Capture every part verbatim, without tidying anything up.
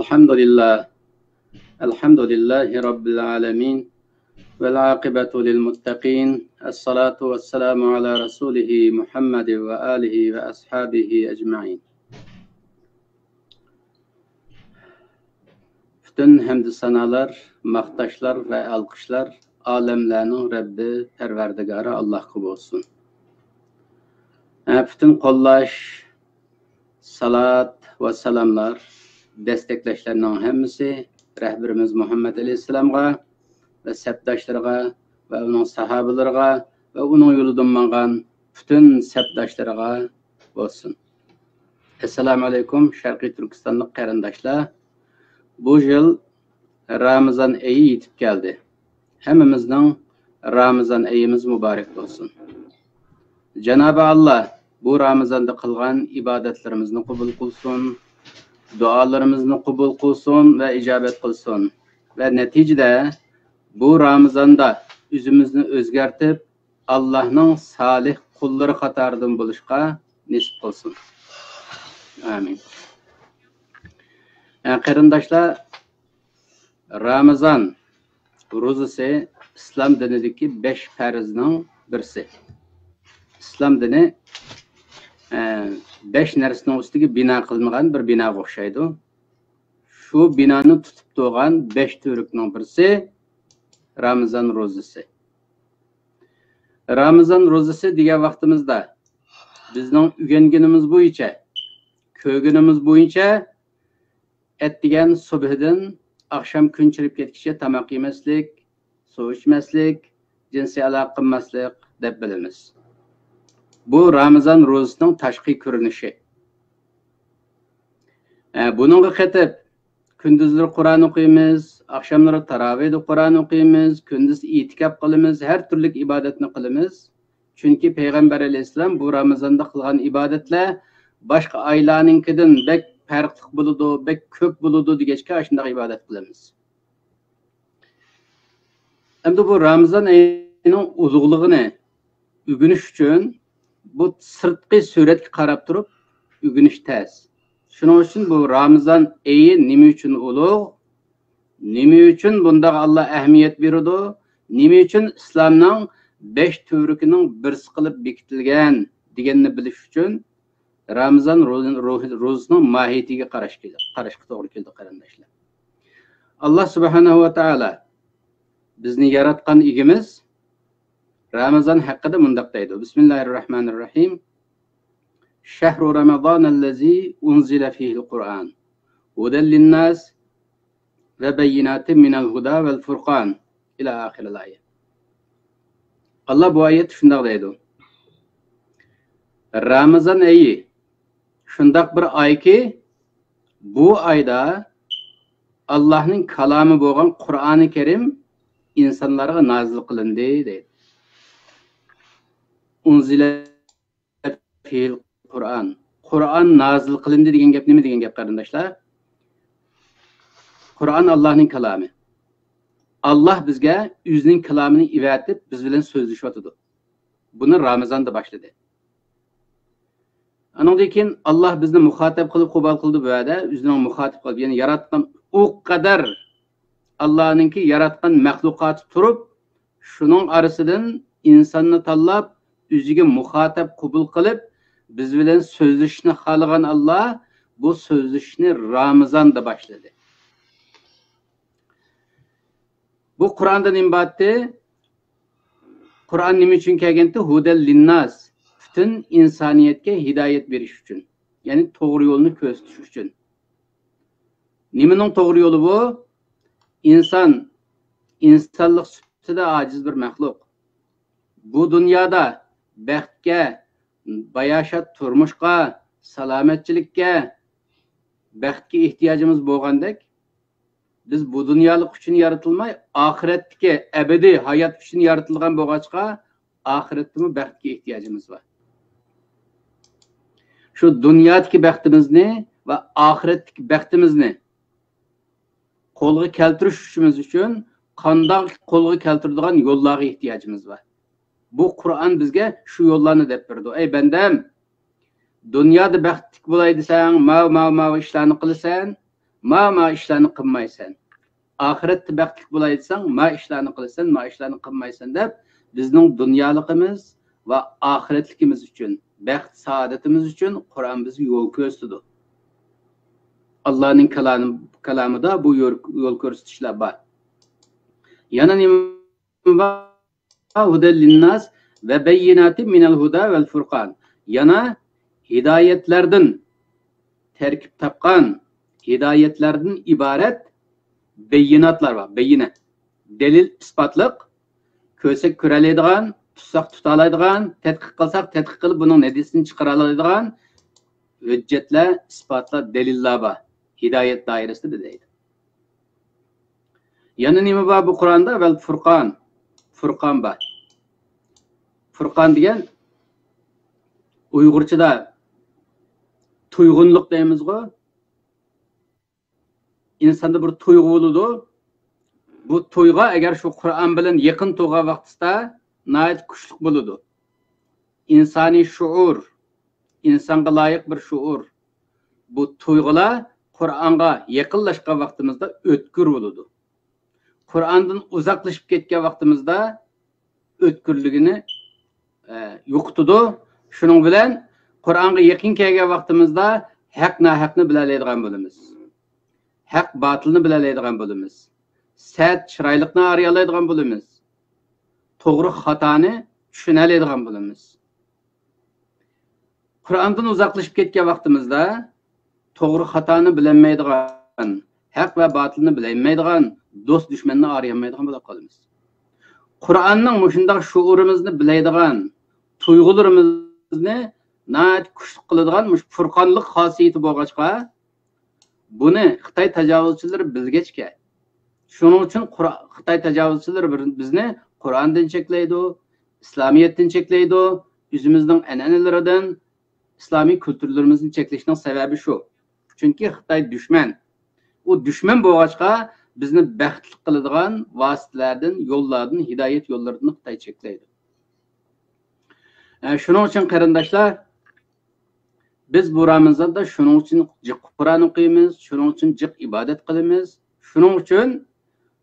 الحمد لله. الحمد لله رب العالمين. والعاقبة للمتقين. الصلاة والسلام على رسوله محمد وآله وأصحابه أجمعين. پۈتۈن ھەمدۇ سانالار، ماختاشلار ۋە ئالقىشلار ئالەملەرنىڭ رەببى پەرۋەردىگارى ئاللاھقا بولسۇن. ھە، پۈتۈن قوللاش، سالات ۋە سالاملار، دەستەكلەشلەرنىڭ ھەممىسى رەھبىرىمىز مۇھەممەد ئەلەيھىسسالامغا ۋە سەپداشلىرىغا ۋە ئۇنىڭ ساھابىلىرىغا ۋە ئۇنىڭ يولىدىن ماڭغان پۈتۈن سەپداشلىرىغا بولسۇن. ئەسسالامۇ ئەلەيكۇم، شەرقىي تۈركىستانلىق قېرىنداشلار. بۇ يىل رامىزان ئېيى يېتىپ كەلدى. ھەممىمىزنىڭ رامىزان ئېيىمىز مۇبارەك بولسۇن. جانابى ئاللا بۇ رامىزاندا قىلغان ئىبادەتلىرىمىزنى قوبۇل قىلسۇن، دۇئالىرىمىزنى قوبۇل قىلسۇن ۋە ئىجابەت قىلسۇن. ۋە نەتىجىدە بۇ رامىزاندا ئۆزىمىزنى ئۆزگەرتىپ، ئاللاھنىڭ سالىھ قۇللىرى قاتارىدىن بولۇشقا نېسىپ قىلسۇن. ئامىن. ئە، قېرىنداشلار، رامىزان روزىسى ئىسلام دىنىدىكى بەش پەرزنىڭ بىرسى. ئىسلام دىنى، ئە، بەش نەرسىنىڭ ئۈستىگە بىنا قىلىنغان بىر بىناغا ئوخشايدۇ. شۇ بىنانى تۇتۇپ تۇرغان بەش تۈۋرۈكنىڭ بىرسى رامىزان روزىسى. رامىزان روزىسى دېگەن ۋاقتىمىزدا بىزنىڭ ئۆگەنگىنىمىز بويىچە، كۆرگىنىمىز بويىچە، ئەتىگەن سۇبھىدىن ئاخشام كۈن چىرىپ كەتكىچە تاماق يېمەسلىك، سۇ ئىچمەسلىك، جىنسىي ئالاقە قىلماسلىق دەپ بىلىمىز. بۇ رامىزان روزىسىنىڭ تاشقى كۆرۈنۈشى. ئە، بۇنىڭغا قېتىپ، كۈندۈزلىرى قۇرئان ئوقۇيمىز، ئاخشاملىرى تاراۋىھدا قۇرئان ئوقۇيمىز، كۈندۈز ئېتىكاپ قىلىمىز، ھەر تۈرلۈك ئىبادەتنى قىلىمىز. چۈنكى پەيغەمبەر ئەلەيھىسسالام بۇ رامىزاندا قىلغان ئىبادەتلەر باشقا ئايلارنىڭكىدىن بەك پەرقلىق بولىدۇ، بەك كۆپ بولىدۇ دېگەچكە، ئاشۇنداق ئىبادەت قىلىمىز. ئەمدى بۇ رامىزان ئېيىنىڭ ئۇلۇغلۇقىنى ئۆگىنىش ئۈچۈن بۇ سىرتقى سۈرەتكە قاراپ تۇرۇپ ئۆگىنىش تەس. شۇنىڭ ئۈچۈن بۇ رامىزان ئېيى نېمە ئۈچۈن ئۇلۇغ؟ نېمە ئۈچۈن بۇنداق ئاللا ئەھمىيەت بېرىدۇ؟ نېمە ئۈچۈن ئىسلامنىڭ بەش تۈۋرۈكىنىڭ بىرسى قىلىپ بېكىتىلگەن دېگەننى بىلىش ئۈچۈن رامىزان روزىنىڭ ماھىيىتىگە قاراش كېلىدۇ، قاراشقا توغرا كېلىدۇ، قېرىنداشلار. ئاللا سۇبھانەھۇ ۋە تائالا بىزنى ياراتقان ئىگىمىز رامىزان ھەققىدە مۇنداق دەيدۇ: بىسمىللاھىررەھمانىررەھىم. شەھرۇ رامەزانەللەزى ئۇنزىلە فىھىل قۇرئان ھۇدەل لىنناس ۋە بەييىناتىم مىنەل ھۇدا ۋەل فۇرقان ئىلە ئاخىرىل ئايە. ئاللا بۇ ئايەتتە شۇنداق دەيدۇ: رامىزان ئېيى شۇنداق بىر ئايكى، بۇ ئايدا ئاللانىڭ كالامى بولغان قۇرئانى كەرىم ئىنسانلارغا نازىل قىلىندى دەيدۇ. ئۇنزىلە فىھىل قۇرئان. قۇرئان نازىل قىلىندى دېگەن گەپ نېمە دېگەن گەپ، قېرىنداشلار؟ قۇرئان ئاللانىڭ كالامى. ئاللا بىزگە ئۆزىنىڭ كالامىنى ئەۋەتىپ، بىز بىلەن سۆزلىشىۋاتىدۇ. بۇنى رامىزاندا باشلىدى. ئانىڭدىن كېيىن ئاللا بىزنى مۇخاتەب قىلىپ قوبۇل قىلدى بۇ يەردە. ئۆزىنىڭ مۇخاتەب قىلىپ، يەنى ياراتقان ئۇ قەدەر ئاللانىڭكى ياراتقان مەخلۇقاتى تۇرۇپ، شۇنىڭ ئارىسىدىن ئىنساننى تاللاپ، ئۆزىگە مۇخاتەب قوبۇل قىلىپ، بىز بىلەن سۆزلىشىشنى خالىغان ئاللا بۇ سۆزلىشىشنى رامىزاندا باشلىدى. بۇ قۇرئاندا نېمە بارتى؟ قۇرئان نېمە ئۈچۈن كەلگەنتى؟ ھۇدەل لىنناس، پۈتۈن ئىنسانىيەتكە ھىدايەت بېرىش ئۈچۈن، يەنى توغرا يولنى كۆرسىتىش ئۈچۈن. نېمىنىڭ توغرا يولى بۇ؟ ئىنسان، ئىنسانلىق سۈپىتىدە ئاجىز بىر مەخلۇق. بۇ دۇنيادا بەختكە، باياشات تۇرمۇشقا، سالامەتچىلىككە، بەختكە ئېھتىياجىمىز بولغاندەك، بىز بۇ دۇنيالىق ئۈچۈن يارىتىلماي، ئاخىرەتتىكى ئەبەدىي ھايات ئۈچۈن يارىتىلغان بولغاچقا، ئاخىرەتتىمۇ بەختكە ئېھتىياجىمىز بار. شۇ دۇنيادىكى بەختىمىزنى ۋە ئاخىرەتتىكى بەختىمىزنى قولغا كەلتۈرۈشىمىز ئۈچۈن قانداق قولغا كەلتۈرىدىغان يوللارغا ئېھتىياجىمىز بار. بۇ قۇرئان بىزگە شۇ يوللارنى دەپ بېرىدۇ. ئەي بەندەم، دۇنيادا بەختلىك بولاي دېسەڭ، ماۋۇ، ماۋۇ، ماۋۇ ئىشلارنى قىلىسەن. ما، ما ئىشلارنى قىلمايسەن. ئاخىرەتتە بەختلىك بولاي دېسەڭ، ما ئىشلارنى قىلىسەن، ما ئىشلارنى قىلمايسەن دەپ، بىزنىڭ دۇنيالىقىمىز ۋە ئاخىرەتلىكىمىز ئۈچۈن، بەخت سائادىتىمىز ئۈچۈن قۇرئان بىزگە يول كۆرسىتىدۇ. ئاللانىڭ كالامى، كالامىدا بۇ يول، يول كۆرسىتىشلەر بار. يەنە نېمە بار؟ ھۇدەل لىنناس ۋە بەييىناتىم مىنەل ھۇدا ۋەل فۇرقان. يەنە ھىدايەتلەردىن تەركىب تاپقان، ھىدايەتلەردىن ئىبارەت بەييىناتلار بار. بەييىنە، دەلىل ئىسپاتلىق، كۆرسەك كۆرەلەيدىغان، تۇتساق تۇتالايدىغان، تەتقىق قىلساق تەتقىق قىلىپ بۇنىڭ نەتىجىسىنى چىقىرالايدىغان ھۆججەتلەر، ئىسپاتلار، دەلىللار بار. ھىدايەت دائىرىسىدە دەيدۇ. يەنە نېمە بار بۇ قۇرئاندا؟ ۋەل فۇرقان. فۇرقان بار. فۇرقان دېگەن ئۇيغۇرچىدا تۇيغۇنلۇق دەيمىزغۇ. ئىنساندا بىر تۇيغۇ بولىدۇ. بۇ تۇيغۇ ئەگەر شۇ قۇرئان بىلەن يېقىن تۇرغان ۋاقتىدا ناھايىتى كۈچلۈك بولىدۇ. ئىنسانىي شۇئۇر، ئىنسانغا لايىق بىر شۇئۇر. بۇ تۇيغۇلار قۇرئانغا يېقىنلاشقان ۋاقتىمىزدا ئۆتكۈر بولىدۇ. قۇرئاندىن ئۇزاقلىشىپ كەتكەن ۋاقتىمىزدا ئۆتكۈرلۈكىنى، ئە، يوقىتىدۇ. شۇنىڭ بىلەن قۇرئانغا يېقىن كەلگەن ۋاقتىمىزدا ھەق ناھەقنى بىلەلەيدىغان بولىمىز. ھەق باتىلنى بىلەلەيدىغان بولىمىز. سەت چىرايلىقنى ئايرىيالايدىغان بولىمىز. توغرا خاتانى چۈشىنەلەيدىغان بولىمىز. قۇرئاندىن ئۇزاقلىشىپ كەتكەن ۋاقتىمىزدا توغرا خاتانى بىلەلمەيدىغان، ھەق ۋە باتىلنى بىلەلمەيدىغان، دوست دۈشمەننى ئايرىيالمايدىغان بولۇپ قالىمىز. قۇرئاننىڭ مۇشۇنداق شۇئۇرىمىزنى بىلەيدىغان، تۇيغۇلىرىمىزنى ناھايىتى كۈچلۈك قىلىدىغان مۇشۇ پۇرقانلىق خاسىيىتى بولغاچقا، بۇنى خىتاي تاجاۋۇزچىلىرى بىلگەچكە، شۇنىڭ ئۈچۈن قۇرا-، خىتاي تاجاۋۇزچىلىرى بىر-، بىزنى قۇرئاندىن چەكلەيدۇ، ئىسلامىيەتتىن چەكلەيدۇ، ئۆزىمىزنىڭ ئەنئەنىلىرىدىن، ئىسلامىي كۈلتۈرلىرىمىزنى چەكلىشىنىڭ سەۋەبى شۇ. چۈنكى خىتاي دۈشمەن. ئۇ دۈشمەن بولغاچقا، بىزنى بەختلىك قىلىدىغان ۋاسىتىلەردىن، يوللاردىن، ھىدايەت يوللىرىدىن خىتاي چەكلەيدۇ. ئە، شۇنىڭ ئۈچۈن قېرىنداشلار، بىز بۇ رامىزاندا شۇنىڭ ئۈچۈن جىق قۇرئان ئوقۇيمىز، شۇنىڭ ئۈچۈن جىق ئىبادەت قىلىمىز. شۇنىڭ ئۈچۈن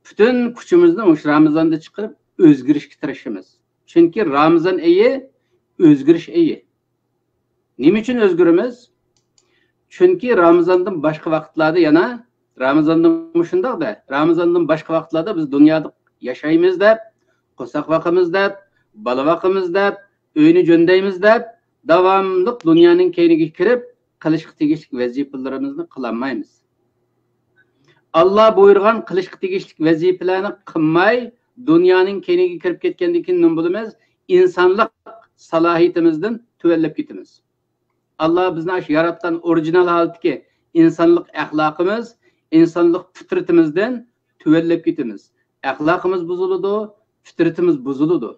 پۈتۈن كۈچىمىزنى مۇشۇ رامىزاندا چىقىرىپ ئۆزگىرىشكە تىرىشىمىز. چۈنكى رامىزان ئېيى ئۆزگىرىش ئېيى. نېمە ئۈچۈن ئۆزگىرىمىز؟ چۈنكى رامىزاندىن باشقا ۋاقىتلاردا يەنە، رامىزاندا مۇشۇنداق-دە، رامىزاندىن باشقا ۋاقىتلاردا بىز دۇنيادا ياشايمىز دەپ، قورساق باقىمىز دەپ، بالا باقىمىز دەپ، ئۆينى جۆندەيمىز دەپ، داۋاملىق دۇنيانىڭ كەينىگە كىرىپ، قىلىشقا تېگىشلىك ۋەزىپىلىرىمىزنى قىلالمايمىز. ئاللا بۇيرۇغان قىلىشقا تېگىشلىك ۋەزىپىلەرنى قىلماي، دۇنيانىڭ كەينىگە كىرىپ كەتكەندىن كېيىن نېمە بولىمىز؟ ئىنسانلىق سالاھىيىتىمىزدىن تۆۋەنلەپ كېتىمىز. ئاللا بىزنى ئاشۇ ياراتقان ئورىجىنال ھالىتىدىكى ئىنسانلىق ئەخلاقىمىز، ئىنسانلىق پىترىتىمىزدىن تۆۋەنلەپ كېتىمىز. ئەخلاقىمىز بۇزۇلىدۇ، پىترىتىمىز بۇزۇلىدۇ.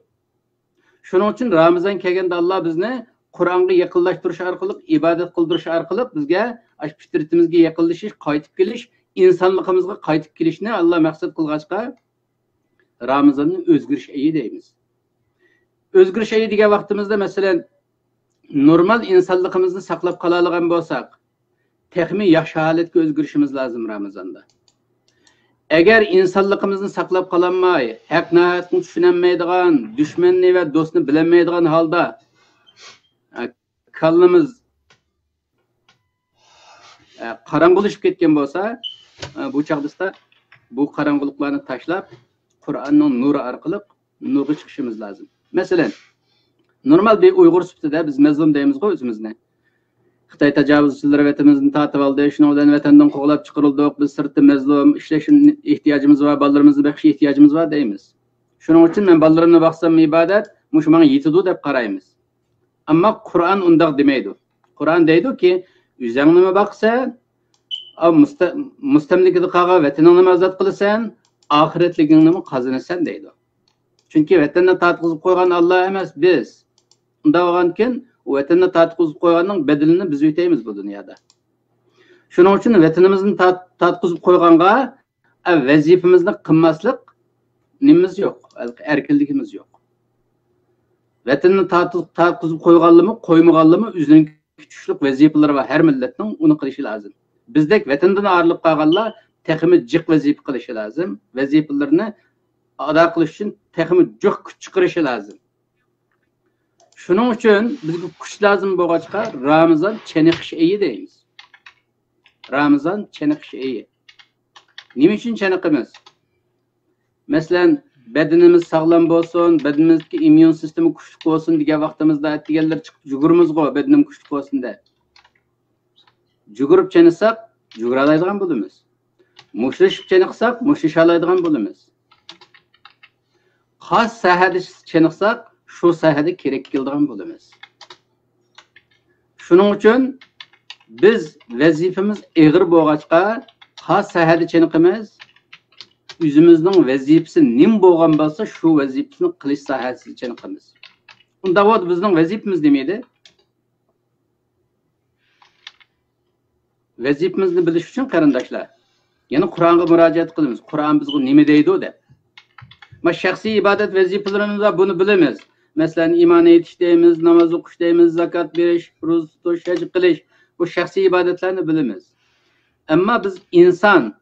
شۇنىڭ ئۈچۈن رامىزان كەلگەندە ئاللا بىزنى قۇرئانغا يېقىنلاشتۇرۇش ئارقىلىق، ئىبادەت قىلدۇرۇش ئارقىلىق بىزگە ئاشۇ پىترىتىمىزگە يېقىنلىشىش، قايتىپ كېلىش، ئىنسانلىقىمىزغا قايتىپ كېلىشنى ئاللا مەقسەت قىلغاچقا، رامىزاننى ئۆزگىرىش ئېيى دەيمىز. ئۆزگىرىش ئېيى دېگەن ۋاقتىمىزدا، مەسىلەن، نورمال ئىنسانلىقىمىزنى ساقلاپ قالالىغان بولساق، تېخىمۇ ياخشى ھالەتكە ئۆزگىرىشىمىز لازىم رامىزاندا. ئەگەر ئىنسانلىقىمىزنى ساقلاپ قالالماي، ھەق ناھەقنى چۈشىنەلمەيدىغان، دۈشمەننى ۋە دوستنى بىلەلمەيدىغان ھالدا، ئە، كاللىمىز، ئە، قاراڭغۇلىشىپ كەتكەن بولسا، ئە، بۇ چاغدا بۇ قاراڭغۇلۇقلارنى تاشلاپ، قۇرئاننىڭ نۇرى ئارقىلىق نۇرغا چىقىشىمىز لازىم. مەسىلەن، نورمال بىر ئۇيغۇر سۈپىتىدە بىز مەزلۇم دەيمىزغۇ ئۆزىمىزنى. خىتاي تاجاۋۇزچىلىرى ۋەتىنىمىزنى تارتىۋالدى، شۇنىڭ بىلەن ۋەتەندىن قوغلاپ چىقىرىلدۇق، بىز سىرتتا مەزلۇم، ئىشلەش ئېھتىياجىمىز بار، بالىلىرىمىزنى بېقىش ئېھتىياجىمىز بار دەيمىز. شۇنىڭ ئۈچۈن مەن بالىلىرىمنى باقسام ئىبادەت، مۇشۇ ماڭا يېتىدۇ دەپ قارايمىز. ئەمما قۇرئان ئۇنداق دېمەيدۇ. قۇرئان دەيدۇكى، ئۆزۈڭنىمۇ باقىسەن، ئا، مۇستە-، مۇستەملىكىدە قالغان ۋەتىنىڭنىمۇ ئازاد قىلىسەن، ئاخىرەتلىكىڭنىمۇ قازىنىسەن دەيدۇ. چۈنكى ۋەتەننى تارتقۇزۇپ قويغان ئاللا ئەمەس، بىز. ئۇنداق بولغاندىكىن، ئۇ ۋەتەننى تارتقۇزۇپ قويغاننىڭ بەدىلىنى بىز ئۆتەيمىز بۇ دۇنيادا. شۇنىڭ ئۈچۈن ۋەتىنىمىزنى تارت-، تارتقۇزۇپ قويغانغا، ئە، ۋەزىپىمىزنى قىلماسلىق نېمىمىز يوق، ئەركىنلىكىمىز يوق. ۋەتىنىنى تارتىپ، تارتقۇزۇپ قويغانلىمۇ، قويمىغانلىمۇ ئۆزىنىڭ كۈچلۈك ۋەزىپىلىرى بار ھەر مىللەتنىڭ، ئۇنى قىلىشى لازىم. بىزدەك ۋەتەندىن ئايرىلىپ قالغانلار تېخىمۇ جىق ۋەزىپە قىلىشى لازىم. ۋەزىپىلىرىنى ئادا قىلىش ئۈچۈن تېخىمۇ جىق كۈچ چىقىرىشى لازىم. شۇنىڭ ئۈچۈن بىزگە كۈچ لازىم بولغاچقا، رامىزان چېنىقىش ئېيى دەيمىز. رامىزان چېنىقىش ئېيى. نېمە ئۈچۈن چېنىقىمىز؟ مەسىلەن، بەدىنىمىز ساغلام بولسۇن، بەدىنىمىزدىكى ئىممۇن سىستېما كۈچلۈك بولسۇن دېگەن ۋاقتىمىزدا ئەتىگەنلەر چىقىپ يۈگۈرىمىزغۇ، بەدىنىم كۈچلۈك بولسۇن دەپ. يۈگۈرۈپ چېنىقساق، يۈگۈرەلەيدىغان بولىمىز. مۇشتلىشىپ چېنىقساق، مۇشتلىشالايدىغان بولىمىز. قايسى ساھەدە چېنىقساق، شۇ ساھەدە كېرەككە كېلىدىغان بولىمىز. شۇنىڭ ئۈچۈن بىز ۋەزىپىمىز ئېغىر بولغاچقا، قايسى ساھەدە چېنىقىمىز، ئۆزىمىزنىڭ ۋەزىپىسى نېمە بولغان بولسا، شۇ ۋەزىپىسىنى قىلىش ساھەسىدە چېنىقىمىز. ئۇنداق بولسا بىزنىڭ ۋەزىپىمىز نېمە ئىدى؟ ۋەزىپىمىزنى بىلىش ئۈچۈن، قېرىنداشلار، يەنە قۇرئانغا مۇراجىئەت قىلىمىز. قۇرئان بىزگە نېمە دەيدۇ دەپ. ما شەخسىي ئىبادەت ۋەزىپىلىرىمىزدا بۇنى بىلىمىز. مەسىلەن، ئىمان ئېيتىش دەيمىز، ناماز ئوقۇش دەيمىز، زاكات بېرىش، روزا تۇتۇش، ھەج قىلىش، بۇ شەخسىي ئىبادەتلەرنى بىلىمىز. ئەمما بىز ئىنسان،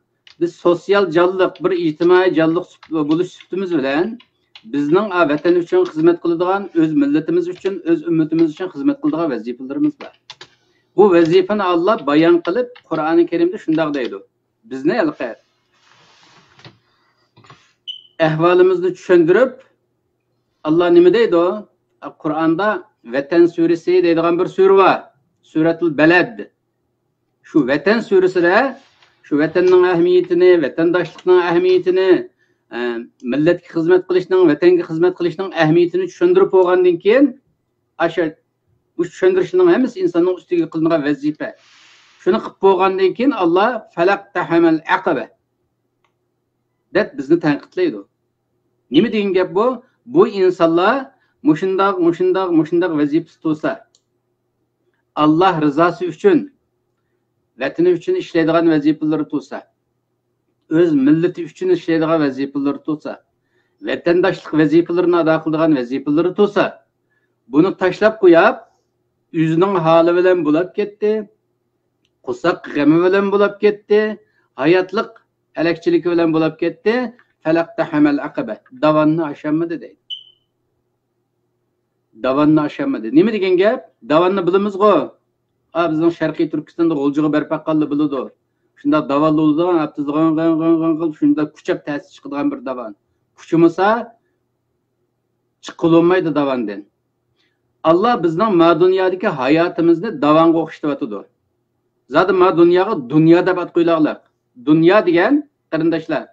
بىز سوتسىيال جانلىق، بىر ئىجتىمائىي جانلىق سۈپ-، بولۇش سۈپىتىمىز بىلەن بىزنىڭ، ئا، ۋەتەن ئۈچۈن خىزمەت قىلىدىغان، ئۆز مىللىتىمىز ئۈچۈن، ئۆز ئۈممىتىمىز ئۈچۈن خىزمەت قىلىدىغان ۋەزىپىلىرىمىز بار. بۇ ۋەزىپىنى ئاللا بايان قىلىپ، قۇرئانى كەرىمدە شۇنداق دەيدۇ. بىزنى ھېلىقى ئەھۋالىمىزنى چۈشەندۈرۈپ، ئاللا نېمە دەيدۇ؟ قۇرئاندا ۋەتەن سۈرىسى دەيدىغان بىر سۈرە بار. سۈرەتۇل بەلەد. شۇ ۋەتەن سۈرىسىدە شۇ ۋەتەننىڭ ئەھمىيىتىنى، ۋەتەنداشلىقنىڭ ئەھمىيىتىنى، ئە، مىللەتكە خىزمەت قىلىشنىڭ، ۋەتەنگە خىزمەت قىلىشنىڭ ئەھمىيىتىنى چۈشەندۈرۈپ بولغاندىن كېيىن، ئاشۇ، بۇ چۈشەندۈرۈشنىڭ ھەممىسى ئىنساننىڭ ئۈستىگە قىلىنغان ۋەزىپە. شۇنى قىلىپ بولغاندىن كېيىن، ئاللا فەلەقتەھەمەل ئەقەبە دەپ بىزنى تەنقىدلەيدۇ. نېمە دېگەن گەپ بۇ؟ بۇ ئىنسانلار مۇشۇنداق، مۇشۇنداق، مۇشۇنداق ۋەزىپىسى تۇرسا، ئاللا رىزاسى ئۈچۈن، ۋەتىنى ئۈچۈن ئىشلەيدىغان ۋەزىپىلىرى تۇرسا، ئۆز مىللىتى ئۈچۈن ئىشلەيدىغان ۋەزىپىلىرى تۇرسا، ۋەتەنداشلىق ۋەزىپىلىرىنى ئادا قىلىدىغان ۋەزىپىلىرى تۇرسا، بۇنى تاشلاپ قويۇپ، ئۆزىنىڭ ھالى بىلەن بولاپ كەتتى، قورساق غېمى بىلەن بولاپ كەتتى، ھاياتلىق ھەلەكچىلىكى بىلەن بولاپ كەتتى. فەلەقتەھەمەل ئەقەبە. داۋاننى ئاشالمىدى دەيدۇ. داۋاننى ئاشالمىدى. نېمە دېگەن گەپ؟ داۋاننى بىلىمىزغۇ. ئا، بىزنىڭ شەرقىي تۈركىستاندا غۇلجىغا بەرپا قالدى بىلىدۇ. شۇنداق داۋان بولىدىغان، ھەپتىسىدە غىڭ، غىڭ، غىڭ، غىڭ قىلىپ، شۇنداق كۈچەپ تەستە چىقىدىغان بىر داۋان. كۈچىمىسا، چىققىلى بولمايدۇ داۋاندىن. ئاللا بىزنىڭ ما دۇنيادىكى ھاياتىمىزنى داۋانغا ئوخشىتىۋاتىدۇ. زادى ما دۇنياغا دۇنيا دەپ ئات قويۇلاغلىق. دۇنيا دېگەن، قېرىنداشلار،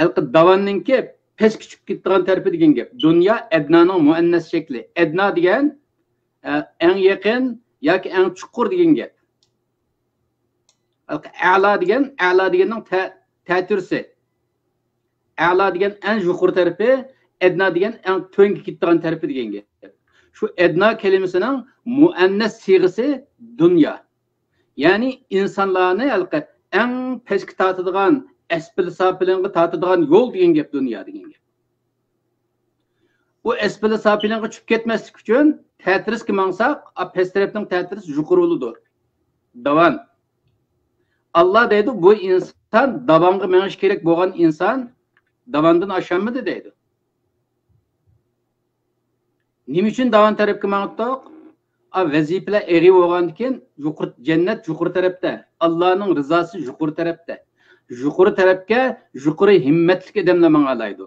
ھېلىقى داۋاننىڭكى پەسكە چۈشۈپ كېتىدىغان تەرىپى دېگەن گەپ. دۇنيا ئەدنانىڭ مۇئەننەس شەكلى. ئەدنا دېگەن، ئە، ئەڭ يېقىن ياكى ئەڭ چوڭقۇر دېگەن گەپ. ھېلىقى ئەلا دېگەن، ئەلا دېگەننىڭ تە-، تەتۈرىسى. ئەلا دېگەن ئەڭ يۇقىرى تەرىپى، ئەدنا دېگەن ئەڭ تۆۋەنگە كېتىدىغان تەرىپى دېگەن گەپ. شۇ ئەدنا كەلىمىسىنىڭ مۇئەننەس سىيغىسى دۇنيا. يەنى ئىنسانلارنى ھېلىقى ئەڭ پەسكە تارتىدىغان، ئەسپىل ساپىلىنغا تارتىدىغان يول دېگەن گەپ، دۇنيا دېگەن گەپ. ئۇ ئەسپىلى ساپىلىنغا چۈشۈپ كەتمەسلىك ئۈچۈن تەتۈرىسىگە ماڭساق، ئا، پەس تەرەپنىڭ تەتۈرىسى يۇقىرى بولىدۇ. داۋان. ئاللا دەيدۇ، بۇ ئىنسان داۋانغا مېڭىش كېرەك بولغان ئىنسان داۋاندىن ئاشالمىدى دەيدۇ. نېمە ئۈچۈن داۋان تەرەپكە ماڭاتتۇق؟ ئا، ۋەزىپىلەر ئېغىر بولغاندىكىن يۇقىرى، جەننەت يۇقىرى تەرەپتە، ئاللانىڭ رىزاسى يۇقىرى تەرەپتە. يۇقىرى تەرەپكە يۇقىرى ھىممەتلىك ئادەملەر ماڭالايدۇ.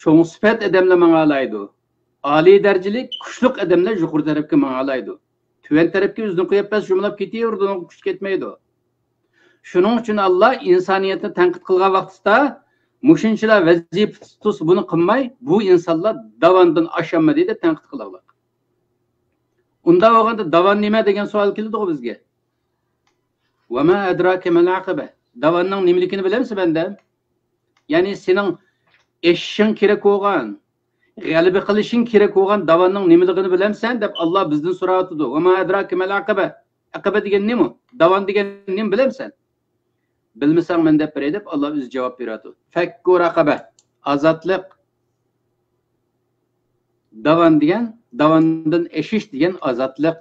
چوڭ سۈپەت ئادەملەر ماڭالايدۇ. ئالىي دەرىجىلىك، كۈچلۈك ئادەملەر يۇقىرى تەرەپكە ماڭالايدۇ. تۆۋەن تەرەپكە ئۆزىنى قويۇپ بەرسە، شۇملاپ كېتىۋېرىدۇ، ئۇنىڭغا كۈچ كەتمەيدۇ. شۇنىڭ ئۈچۈن ئاللا ئىنسانىيەتنى تەنقىد قىلغان ۋاقتىدا، مۇشۇنچىلا ۋەزىپە تۇتسا بۇنى قىلماي، بۇ ئىنسانلار داۋاندىن ئاشالمىدى دەپ تەنقىد قىلغان. ئۇنداق بولغاندا داۋان نېمە دېگەن سوئال كېلىدىغۇ بىزگە. ۋەما ئەدراكە مەل ئەقىبە. داۋاننىڭ نېمىلىكىنى بىلەمسەن، بەندەم؟ يەنى سېنىڭ ئېشىشىڭ كېرەك بولغان، غەلىبە قىلىشىڭ كېرەك بولغان داۋاننىڭ نېمىلىكىنى بىلەمسەن دەپ ئاللا بىزدىن سوراۋاتىدۇ. ۋەما ئەدراكە مەل ئەقىبە. ئەقىبە دېگەن نېمە؟ داۋان دېگەن نېمە بىلەمسەن؟ بىلمىسەڭ مەن دەپ بېرەي دەپ ئاللا ئۆزى جاۋاب بېرىۋاتىدۇ. فەككۇ رەقەبە. ئازادلىق. داۋان دېگەن، داۋاندىن ئېشىش دېگەن ئازادلىق.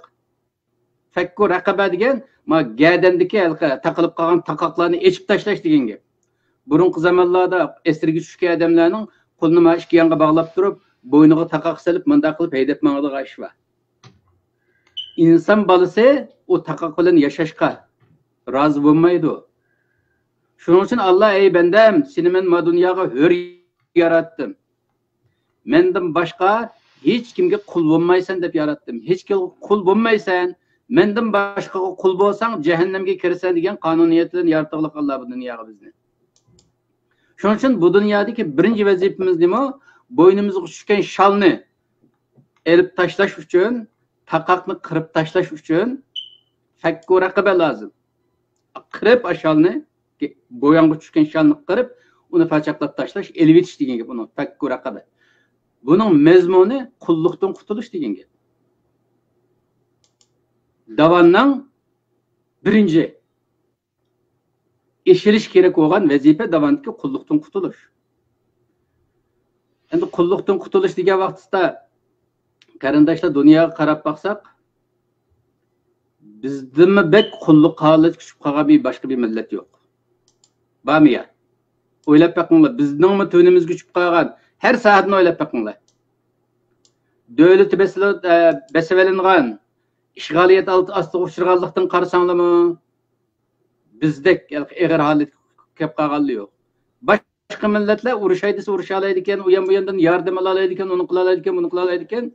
فەككۇ رەقەبە دېگەن ما گەدەندىكى ھېلىقى تاقىلىپ قالغان تاقاقلارنى ئېچىپ تاشلاش دېگەن گەپ. بۇرۇنقى زامانلاردا ئەسىرگە چۈشكەن ئادەملەرنىڭ قولىنى ما ئىككى يانغا باغلاپ تۇرۇپ، بوينىغا تاقاق سېلىپ، مۇنداق قىلىپ ھەيدەپ ماڭىدىغان ئىش بار. ئىنسان بالىسى ئۇ تاقاق بىلەن ياشاشقا رازى بولمايدۇ. شۇنىڭ ئۈچۈن ئاللا، ئەي بەندەم، سېنى مەن ما دۇنياغا ھۆر ياراتتىم. مەندىن باشقا ھېچ كىمگە قۇل بولمايسەن دەپ ياراتتىم. ھېچ كىمگە قۇل بولمايسەن. مەندىن باشقىغا قۇل بولساڭ، جەھەننەمگە كىرىسەن دېگەن قانۇنىيەت بىلەن ياراتقانلىق ئاللا بۇ دۇنياغا بىزنى. شۇنىڭ ئۈچۈن بۇ دۇنيادىكى بىرىنچى ۋەزىپىمىز نېمە؟ بوينىمىزغا چۈشكەن شالنى ئېلىپ تاشلاش ئۈچۈن، تاقاقنى قىرىپ تاشلاش ئۈچۈن فەككۇ رەقەبە لازىم. قىرىپ ئاشالنى، بويۇنغا چۈشكەن شالنى قىرىپ، ئۇنى پاچاقلاپ تاشلاش، ئېلىۋېتىش دېگەن گەپ ئۇنىڭ، فەككۇ رەقەبە. بۇنىڭ مەزمۇنى قۇللۇقتىن قۇتۇلۇش دېگەن گەپ. داۋاننىڭ بىرىنچى ئېشىرىش كېرەك بولغان ۋەزىپە داۋاندىكى قۇللۇقتىن قۇتۇلۇش. ئەمدى قۇللۇقتىن قۇتۇلۇش دېگەن ۋاقتىدا، قېرىنداشلار، دۇنياغا قاراپ باقساق، بىزدىنمۇ بەك قۇللۇق ھالەتكە چۈشۈپ قالغان بىر باشقا بىر مىللەت يوق. بارمۇ يا؟ ئويلاپ بېقىڭلار، بىزنىڭمۇ تۆۋىنىمىزگە چۈشۈپ قالغان، ھەر ساھەدىن ئويلاپ بېقىڭلار. دۆلىتى بېسىلىپ، ئە، بېسىۋېلىنغان، ئىشغالىيەت ئالت-، ئاستىغا ئۇچرىغانلىقتىن قارىساڭلارمۇ، بىزدەك ئېغىر ھالەتكە كەپ قالغانلىرى يوق. باشقا مىللەتلەر ئۇرۇشاي دېسە ئۇرۇشالايدىكەن، ئۇيان بۇياندىن ياردەم ئالالايدىكەن، ئۇنى قىلالايدىكەن، بۇنى قىلالايدىكەن.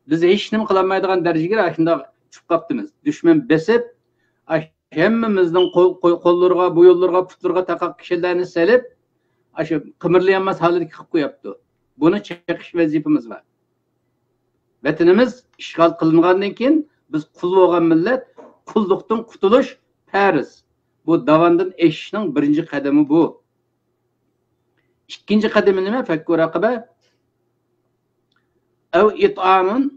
بىز ھېچنېمە قىلالمايدىغان دەرىجىگە ئاشۇنداق چۈشۈپ قاپتىمىز. دۈشمەن بېسىپ، ئاش-، ھەممىمىزنىڭ قول-، قول-، قوللىرىغا، بويۇنلىرىغا، پۇتلىرىغا تاقاق كىشەنلەرنى سېلىپ، ئاشۇ قىمىرلىيالماس ھالەتكە قىلىپ قويۇپتۇ. بۇنى چېقىش ۋەزىپىمىز بار. ۋەتىنىمىز ئىشغال قىلىنغاندىن كېيىن بىز قۇل بولغان مىللەت، قۇللۇقتىن قۇتۇلۇش پەرز. بۇ داۋاندىن ئېشىشنىڭ بىرىنچى قەدىمى بۇ. ئىككىنچى قەدىمى نېمە؟ فەككۇ رەقەبە. ئەۋ ئىتئامۇن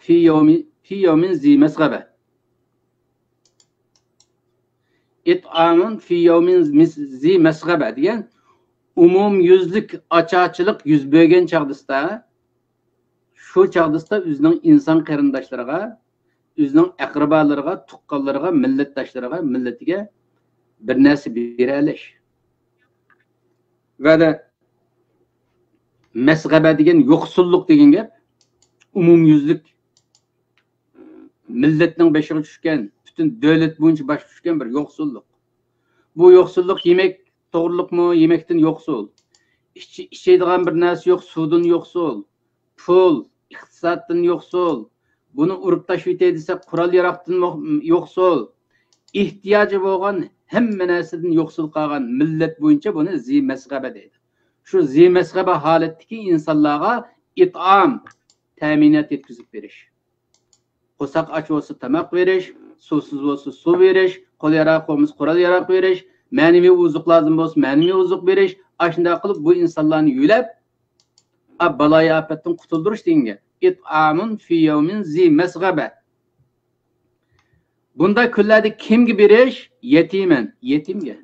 فى يەۋمى-، فى يەۋمىن زى مەسغەبە. ئىتئامۇن فى يەۋمىن مىس-، زى مەسغەبە دېگەن ئومۇميۈزلۈك ئاچارچىلىق يۈز بەرگەن چاغدىسىدا، شۇ چاغدىسىدا ئۆزىنىڭ ئىنسان قېرىنداشلىرىغا، ئۆزىنىڭ ئەقرىبالىرىغا، تۇغقانلىرىغا، مىللەتداشلىرىغا، مىللىتىگە بىر نەرسە بېرەلەش. ۋە مەسغەبە دېگەن يوقسۇللۇق دېگەن گەپ. ئومۇميۈزلۈك مىللەتنىڭ بېشىغا چۈشكەن، پۈتۈن دۆلەت بويىچە باشقا چۈشكەن بىر يوقسۇللۇق. بۇ يوقسۇللۇق يېمەك توغرۇلۇقمۇ، يېمەكتىن يوقسۇل. ئىچ-، ئىچىدىغان بىر نەرسە يوق، سۇدىن يوقسۇل. پۇل، ئىقتىسادتىن يوقسۇل. بۇنى ئۇرۇپ تاشلىۋېتەي دېسە، قورال ياراغدىن مو-، يوقسۇل. ئېھتىياجى بولغان ھەممە نەرسىدىن يوقسۇل قالغان مىللەت بويىچە بۇنى زى مەسغەبە دەيدۇ. شۇ زى مەسغەبە ھالەتتىكى ئىنسانلارغا ئىتئام، تەمىنات يەتكۈزۈپ بېرىش. قورساق ئاچ بولسا تاماق بېرىش، سۇسىز بولسا سۇ بېرىش، قول ياراق بولمىسا قورال ياراق بېرىش، مەنىۋى ئوزۇق لازىم بولسا مەنىۋى ئوزۇق بېرىش، ئاشۇنداق قىلىپ بۇ ئىنسانلارنى يۆلەپ، ئا، بالايىئاپەتتىن قۇتۇلدۇرۇش دېگەن گەپ. ئىتئامۇن فى يەۋمىن زى مەسغەبە. بۇنداق كۈنلەردە كىمگە بېرىش؟ يەتىمەن، يېتىمگە.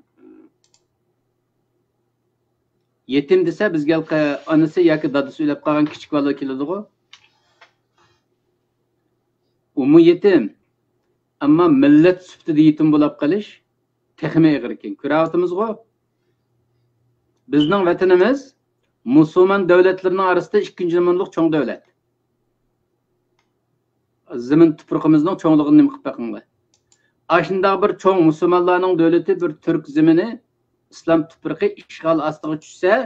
يېتىم دېسە، بىزگە ھېلىقى ئانىسى ياكى دادىسى ئۆلۈپ قالغان كىچىك بالىلار كېلىدىغۇ. ئۇمۇ يېتىم. ئەمما مىللەت سۈپىتىدە يېتىم بولاپ قېلىش تېخىمۇ ئېغىر ئىكەن. كۆرۈۋاتىمىزغۇ؟ بىزنىڭ ۋەتىنىمىز مۇسۇلمان دۆلەتلىرىنىڭ ئارىسىدا ئىككىنچى نومۇرلۇق چوڭ دۆلەت. زېمىن تۇپرىقىمىزنىڭ چوڭلۇقىنى نېمە قىلىپ بېقىڭلار. ئاشۇنداق بىر چوڭ مۇسۇلمانلارنىڭ دۆلىتى، بىر تۈرك زېمىنى، ئىسلام تۇپرىقى ئىشغال ئاستىغا چۈشسە،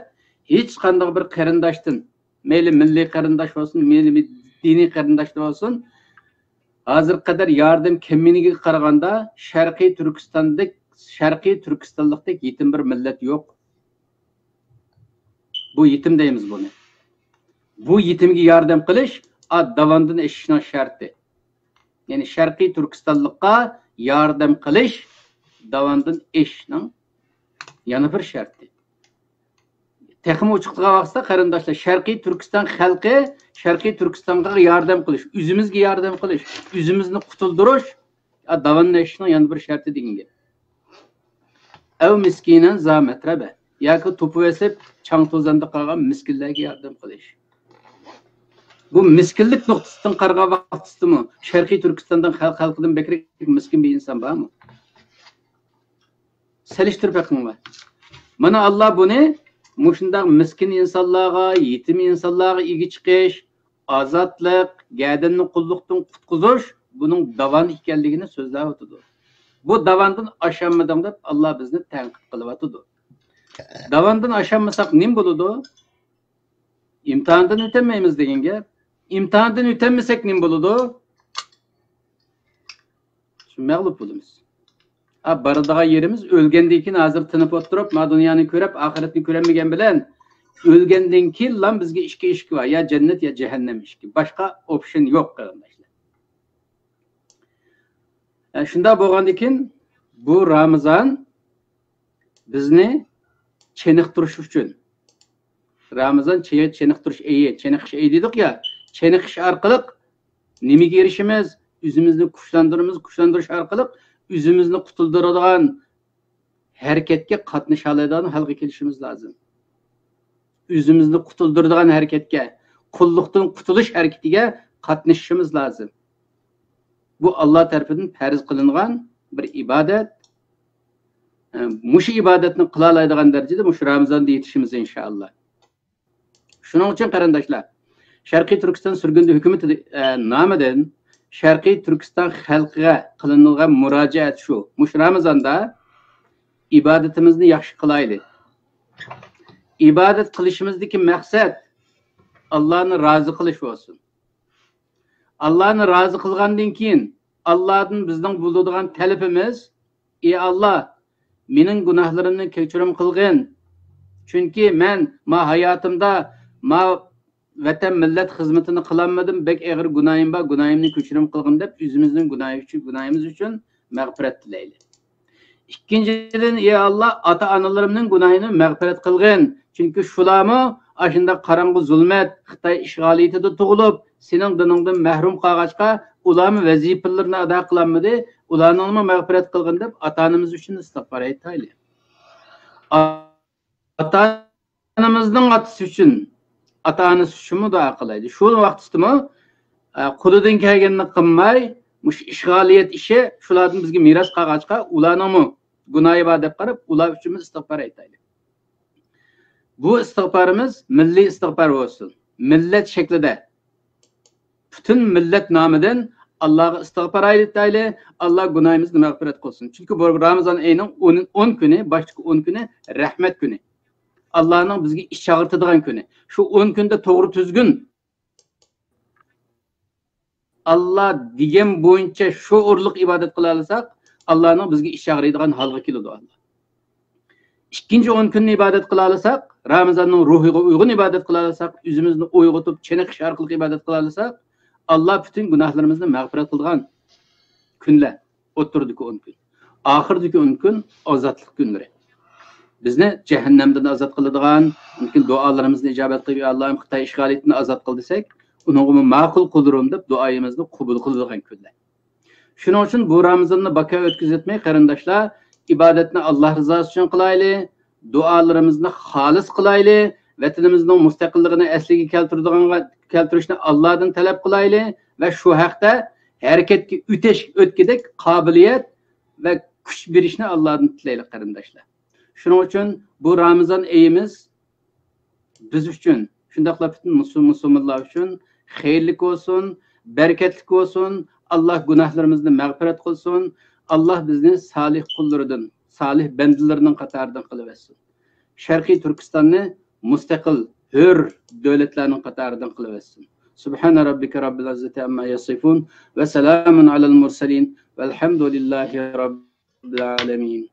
ھېچقانداق بىر قېرىنداشتىن، مەيلى مىللىي قېرىنداش بولسۇن، مەيلى بىر دىنىي قېرىنداش بولسۇن، ھازىرغا قەدەر ياردەم كەمىگىنىگە قارىغاندا، شەرقىي تۈركىستاندەك، شەرقىي تۈركىستانلىقتەك يېتىم بىر مىللەت يوق. بۇ يېتىم دەيمىز بۇنى. بۇ يېتىمگە ياردەم قىلىش، ئا، داۋاندىن ئېشىشنىڭ شەرتى. يەنى شەرقىي تۈركىستانلىققا ياردەم قىلىش داۋاندىن ئېشىشنىڭ يەنە بىر شەرتى. تېخىمۇ ئوچۇقلىغان ۋاقتىدا، قېرىنداشلار، شەرقىي تۈركىستان خەلقى شەرقىي تۈركىستانغا ياردەم قىلىش، ئۆزىمىزگە ياردەم قىلىش، ئۆزىمىزنى قۇتۇلدۇرۇش، ئا، داۋاننى ئېشىشنىڭ يەنە بىر شەرتى دېگەن گەپ. ئەۋ مىسكىنەن زا مەترەبە. ياكى توپا بېسىپ، چاڭ-توزاندا قالغان مىسكىنلەرگە ياردەم قىلىش. بۇ مىسكىنلىك نۇقتىسىدىن قارىغان ۋاقتىمىزدىمۇ شەرقىي تۈركىستاندا خەلق، خەلقىدىن بەكرەك مىسكىن بىر ئىنسان بارمۇ؟ سېلىشتۇرۇپ بېقىڭلار. مانا، ئاللا بۇنى مۇشۇنداق مىسكىن ئىنسانلارغا، يېتىم ئىنسانلارغا ئىگە چىقىش، ئازادلىق، گەدىننى قۇللۇقتىن قۇتقۇزۇش، بۇنىڭ داۋان ئىكەنلىكىنى سۆزلەۋاتىدۇ. بۇ داۋاندىن ئاشالمىدىڭ دەپ، ئاللا بىزنى تەنقىد قىلىۋاتىدۇ. داۋاندىن ئاشالمىساق نېمە بولىدۇ؟ ئىمتىھاندىن ئۆتەلمەيمىز دېگەن گەپ. ئىمتىھاندىن ئۆتەلمىسەك نېمە بولىدۇ؟ مەغلۇپ بولىمىز. ھە، بارىدىغان يېرىمىز، ئۆلگەندىن كېيىن، ھازىر تىنىپ ئولتۇرۇپ، ما دۇنيانى كۆرۈپ، ئاخىرەتنى كۆرەلمىگەن بىلەن، ئۆلگەندىن كېيىنلا بىزگە ئىككى ئىشىك بار، يا جەننەت، يا جەھەننەم ئىشىكى. باشقا ئوپشن يوق، قېرىنداشلار. ئە، شۇنداق بولغاندىكىن، بۇ رامىزان بىزنى چېنىقتۇرۇش ئۈچۈن، رامىزان چېنىقتۇرۇش ئېيى، چېنىقىش ئېيى دېدۇق يا، چېنىقىش ئارقىلىق نېمىگە ئېرىشىمىز؟ ئۆزىمىزنى كۈچلەندۈرىمىز، كۈچلەندۈرۈش ئارقىلىق ئۆزىمىزنى قۇتۇلدۇرىدىغان ھەرىكەتكە قاتنىشالايدىغان ھالغا كېلىشىمىز لازىم. ئۆزىمىزنى قۇتۇلدۇرىدىغان ھەرىكەتكە، قۇللۇقتىن قۇتۇلۇش ھەرىكىتىگە قاتنىشىشىمىز لازىم. بۇ ئاللا تەرىپىدىن پەرز قىلىنغان بىر ئىبادەت. ئە، مۇشۇ ئىبادەتنى قىلالايدىغان دەرىجىدە مۇشۇ رامىزاندا يېتىشىمىز، ئىنشائاللا. شۇنىڭ ئۈچۈن، قېرىنداشلار، شەرقىي تۈركىستان سۈرگۈندە ھۆكۈمىتى، ئە، نامىدىن شەرقىي تۈركىستان خەلقىگە قىلىنىدىغان مۇراجىئەت شۇ. مۇشۇ رامىزاندا ئىبادىتىمىزنى ياخشى قىلايلى. ئىبادەت قىلىشىمىزدىكى مەقسەت ئاللانى رازى قىلىش بولسۇن. ئاللانى رازى قىلغاندىن كېيىن، ئاللادىن بىزنىڭ بولىدىغان تەلىپىمىز، ئى ئاللا، مېنىڭ گۇناھلىرىمنى كەچۈرۈم قىلغىن. چۈنكى مەن ما ھاياتىمدا ما ۋەتەن، مىللەت خىزمىتىنى قىلالمىدىم، بەك ئېغىر گۇناھىم بار، گۇناھىمنى كەچۈرۈم قىلغىن دەپ، ئۆزىمىزنىڭ گۇناھى ئۈچۈن، گۇناھىمىز ئۈچۈن مەغپىرەت تىلەيلى. ئىككىنچىدىن، ئى ئاللا، ئاتا-ئانىلىرىمنىڭ گۇناھىنى مەغپىرەت قىلغىن. چۈنكى شۇلارمۇ ئاشۇنداق قاراڭغۇ زۇلمەت، خىتاي ئىشغالىيىتىدە تۇغۇلۇپ، سېنىڭ دىنىڭدىن مەھرۇم قالغاچقا، ئۇلارمۇ ۋەزىپىلىرىنى ئادا قىلالمىدى، ئۇلارنىڭمۇ مەغپىرەت قىلغىن دەپ، ئاتا-ئانىمىز ئۈچۈن ئىستىغپار ئېيتايلى. ئاتا-ئانىمىزنىڭ ئاتىسى ئۈچۈن، ئاتا-ئانىسى ئۈچۈنمۇ دۇئا قىلايلى. شۇ ۋاقتىدىمۇ، ئە، قولىدىن كەلگەننى قىلماي، مۇشۇ ئىشغالىيەت ئىشى شۇلاردىن بىزگە مىراس قالغاچقا، ئۇلارنىڭمۇ گۇناھى بار دەپ قاراپ، ئۇلار ئۈچۈنمۇ ئىستىغپار ئېيتايلى. بۇ ئىستىغپارىمىز مىللىي ئىستىغپار بولسۇن. مىللەت شەكلىدە، پۈتۈن مىللەت نامىدىن ئاللاغا ئىستىغپار ئېيتايلى، ئاللا گۇناھىمىزنى مەغپىرەت قىلسۇن. چۈنكى بۇ رامىزان ئېيىنىڭ ئون، ئون كۈنى، باشتىكى ئون كۈنى رەھمەت كۈنى. ئاللانىڭ بىزگە ئىچ ئاغرىتىدىغان كۈنى. شۇ ئون كۈندە توغرا تۈزگۈن ئاللا دېگەن بويىچە شوئۇرلۇق ئىبادەت قىلالىساق، ئاللانىڭ بىزگە ئىچ ئاغرىيدىغان ھالغا كېلىدۇ ئاللا. ئىككىنچى ئون كۈننى ئىبادەت قىلالىساق، رامىزاننىڭ روھىغا ئۇيغۇن ئىبادەت قىلالىساق، ئۆزىمىزنى ئويغىتىپ، چېنىقىش ئارقىلىق ئىبادەت قىلالىساق، ئاللا پۈتۈن گۇناھلىرىمىزنى مەغپىرەت قىلىدىغان كۈنلەر، ئوتتۇرىدىكى ئون كۈن. ئاخىرىدىكى ئون كۈن ئازادلىق كۈنلىرى. بىزنى جەھەننەمدىن ئازاد قىلىدىغان، مۇمكىن دۇئالىرىمىزنى ئىجابەت قىلىپ، يا ئاللاھىم، خىتاي ئىشغالىيىتىدىن ئازاد قىل دېسەك، ئۇنىڭغىمۇ ماقۇل قۇللىرىم دەپ دۇئايىمىزنى قوبۇل قىلىدىغان كۈنلەر. شۇنىڭ ئۈچۈن بۇ رامىزاننى بىكار ئۆتكۈزۈۋەتمەي، قېرىنداشلار، ئىبادەتنى ئاللا رىزاسى ئۈچۈن قىلايلى، دۇئالىرىمىزنى خالىس قىلايلى، ۋەتىنىمىزنىڭ مۇستەقىللىقىنى ئەسلىگە كەلتۈرىدىغانغا، كەلتۈرۈشنى ئاللادىن تەلەپ قىلايلى ۋە شۇ ھەقتە ھەرىكەتكە ئۆتەش، ئۆتكۈدەك قابىلىيەت ۋە كۈچ بېرىشنى ئاللادىن تىلەيلى، قېرىنداشلار. شۇنىڭ ئۈچۈن بۇ رامىزان ئېيىمىز بىز ئۈچۈن، شۇنداقلا پۈتۈن مۇسۇل-، مۇسۇلمانلار ئۈچۈن خەيرلىك بولسۇن، بەرىكەتلىك بولسۇن. ئاللا گۇناھلىرىمىزنى مەغپىرەت قىلسۇن. ئاللا بىزنى سالىھ قۇللىرىدىن، سالىھ بەندىلىرىنىڭ قاتارىدىن قىلىۋەتسۇن. شەرقىي تۈركىستاننى مۇستەقىل، ھۆر دۆلەتلەرنىڭ قاتارىدىن قىلىۋەتسۇن. سبحان ربك رب العزة عما يصفون وسلام على المرسلين والحمد لله رب العالمين.